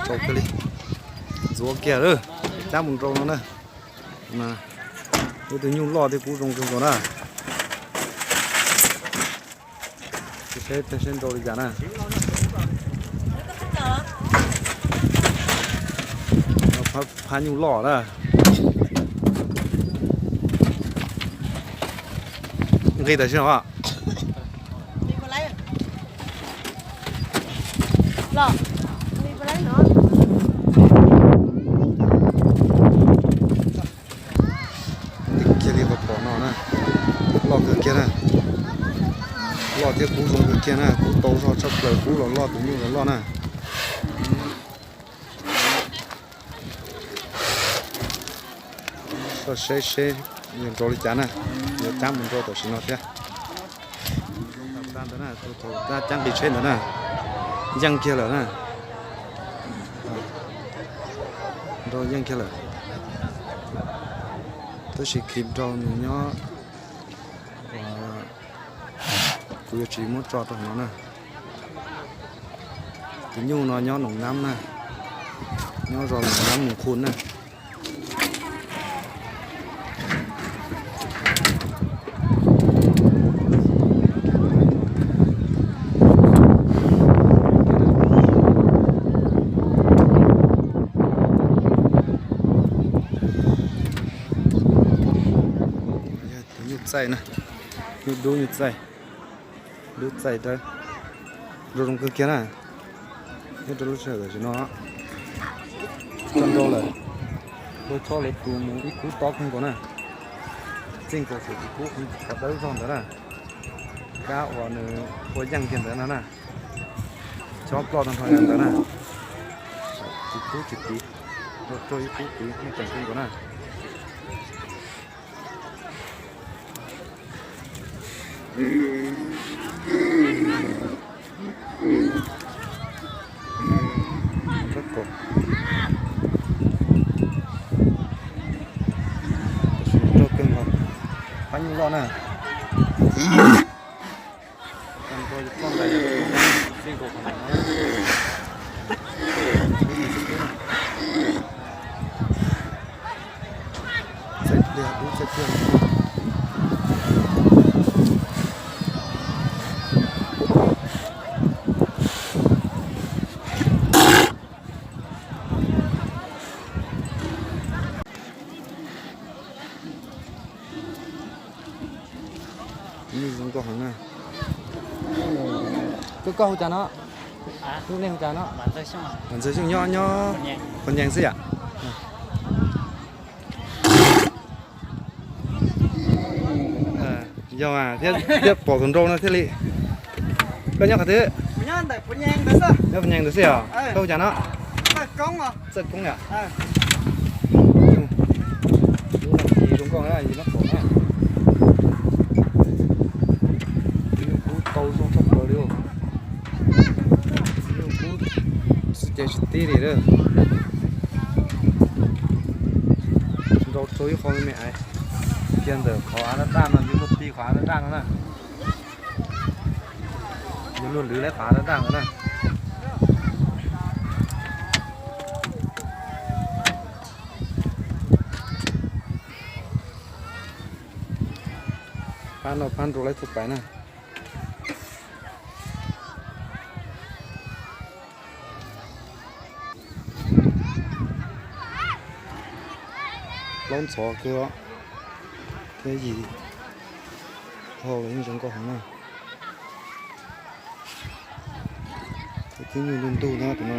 Ntxuav kiag lawm, cab mus nrau no na. Ib tug nyuj loj thiab kub zoo kawg nkaus na. Saib, saib nrau li cas na. Phab nyuj loj na. Nqis tam sim no. Kiag li qhov pom no na, loj kawg kiag na. Loj thiab kub zoo kawg kiag na, kub tau zog tshaj plaws, kub los loj tus nyuj los loj na. Soj seb seb yuav nrau li cas na, yuav cab mus nrau tam sim no thiab. Ntawd na, thaum cab nqis tsheb ntawd na, yeej kiag lawm na. Nrau yeej kiag lawm. Tab sis kis nrau nws nyob, kuv yuav tsis muab tso rau no na. Tus nyuj no nyob Noom Nab na, nyob zos Noom Nab Moos Khu na. Tus nyuj txaij na, nyuj dub nyuj txaij, dub txaij dawb, nrau zoo kawg kiag na. Nyob rau lub sij hawm tam sim no, tso nrau lawm, lawv chob lawv tus mus ib kub tob kawg nkaus na. Txij nkaus xwm tus kub qhov dawb zog ntawd na, kab uas nws ua yeej kiag ntawd no na. Chob ploj tag nrho ntawd na, tus kub tsis tiv, rau ib kub tiv yeej tseem kawg nkaus na. Tam sim no nrau kawg nkaus, phab nyuj loj na. Txaij pliag, dub txaij pliag. Nyuj zoo nkauj heev na. Koj, koj hu cas no? Lub neej hu cas no? Vam Ntxawg Xyooj nyob, nyob Phuv Nyees xwb yom? Yog thiab, thiab pom tus nrau no thiaj li. Koj nyob qhov twg? Nyob Phuv Nyees ntawd xwb yom? Koj hu cas no? Txawj Koob yom? Lub no ci zoo nkauj na, yus nab pom na. Nyuj kub tau zoo tshaj plaws li. Nyuj kub xwb ces tsis tib li lawm. Nrau rau ib qho me me ais, cia ntawm qhov av daj daj no, yus luag ti qhov av daj daj no na. Yus luag lwv lawv qhov av daj daj no na. Phab no phab nrau laib txuj pais na. Plaub ntxhov kawg os, thiab yim hau los yeej zoo nkauj heev na. Tus tib nyuj ntug ntug na tus no.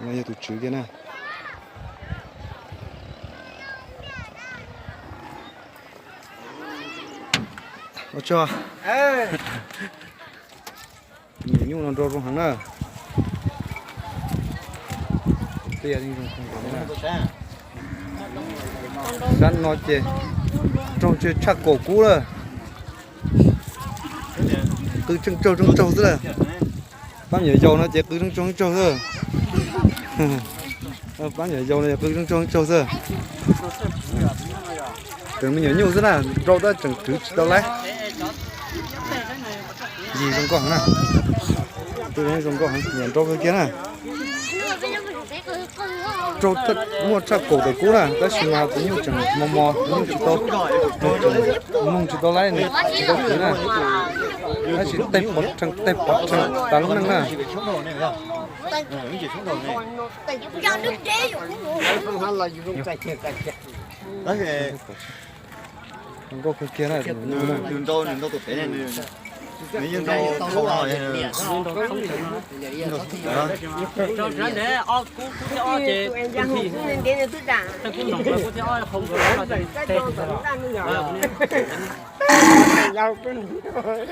No yog tus tswv kiag na. Ua tsaug. Nyuam nyuj no nrau zoo heev na. Sab no ces raug tshaj kaum kub lawm. Qw tseej tsaug tseej tsaug xwb lawm. Pab nyuam yaus no ces qw tseej tsaug tseej tsaug xwb. Pab nyuam yaus no ces qw tseej tsaug tseej tsaug xwb. Tseem me nyuam nyuj xwb na, nrau tab tseem kwv tsis tau laib. Yig zoo nkauj heev na. Tus zoo nkauj heev, nyiam nrau kawg kiag na. Rau muaj tshaj kaum tawm kub na, tab sis mas tus nyuj tseem mos mos, tus nyuj tsis tau, moog tsis tau laib, nws tsis tau kwv na. Tab sis tej pov rhees, tej pov rhees tas lub neej na. Zoo nkauj kawg kiag na.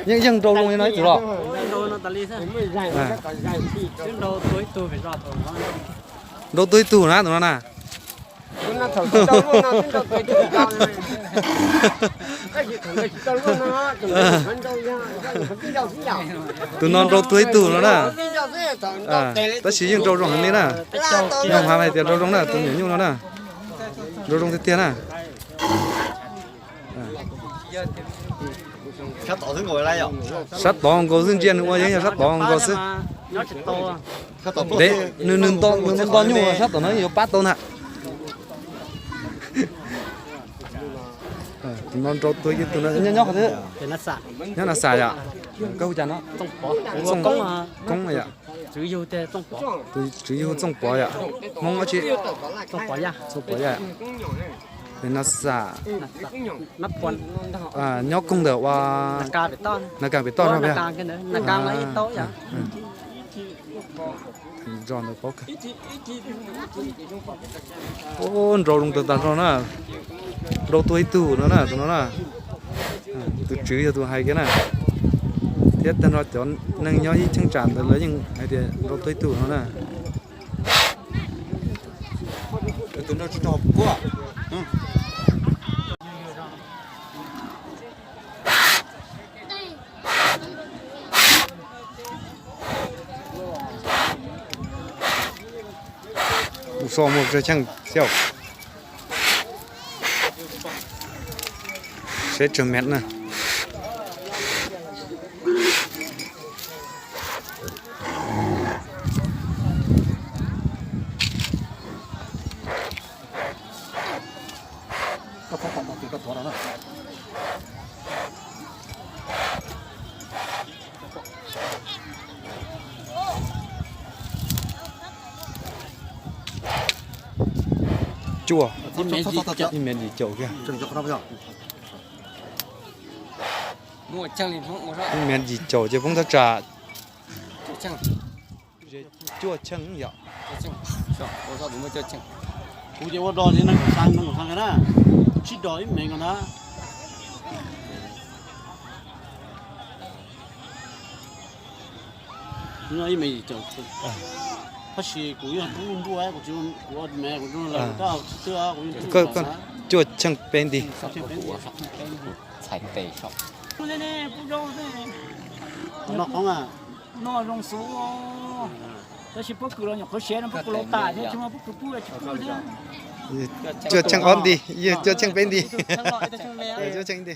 Yeej, yeej nrau zoo li no ib tug los? Nrau tuag ib tug na tus no na. Tus no nrau tuag ib tug no na. Tab sis yeej nrau zoo heev li na. Yog hais tias nrau zoo na, tus me nyuam nyuj no na, nrau zoo tiag tiag na. Sab tod nkaus xwb, ntsia nws ua yeej yog sab tod nkaus xwb. Nws, nws nto nyuj sab tom no yuav pab tau ntag. Tus no nrau tuag ib tug no, nyob qhov twg? Nyob Na Xas yom? Koj hu cas no? Koob yom? Tus tswv yug hu Txooj Pov yom? Hmoob dab tsi? Txooj Pov yom? Na Xas, nyob koog ntawm ua Na Kas pem toj no. Ub, nrau zoo tag tag nrho na. Nrau tuag ib tug no na, tus no na. Tus tswv yog tus hais kiag na. Thiab tag nrho cov neeg nyob ib cheeb tsam ntawd lawv yeej hais tias nrau tuag ib tug no na. Mus so mus tsawg cheej xyaum. Seb tsawg mev na. Cuaj, ib mev yim caum kiag. Ib mev yim caum ces poob thaj tsam cuaj cheej yom. Kuv ces ua do ces nees nkaum xya, nees nkaum xya na, tsib do ib mev nkaus na. Ib mev yim caum, tab sis kuv yog tub nruj, kuv tsis, kuv ua me kuv tsis, kuv tsis twb, kuv yeej cuaj cheej peb nti. Txhais tes no qoob. No zoo xwb, tab sis pob kws los nyuam qhuav siav no, pob kws laus tas thiab, tsis muaj pob kws pub tsis pub thiab. Cuaj cheej ob nti, yog cuaj cheej peb nti. Cuaj cheej nti.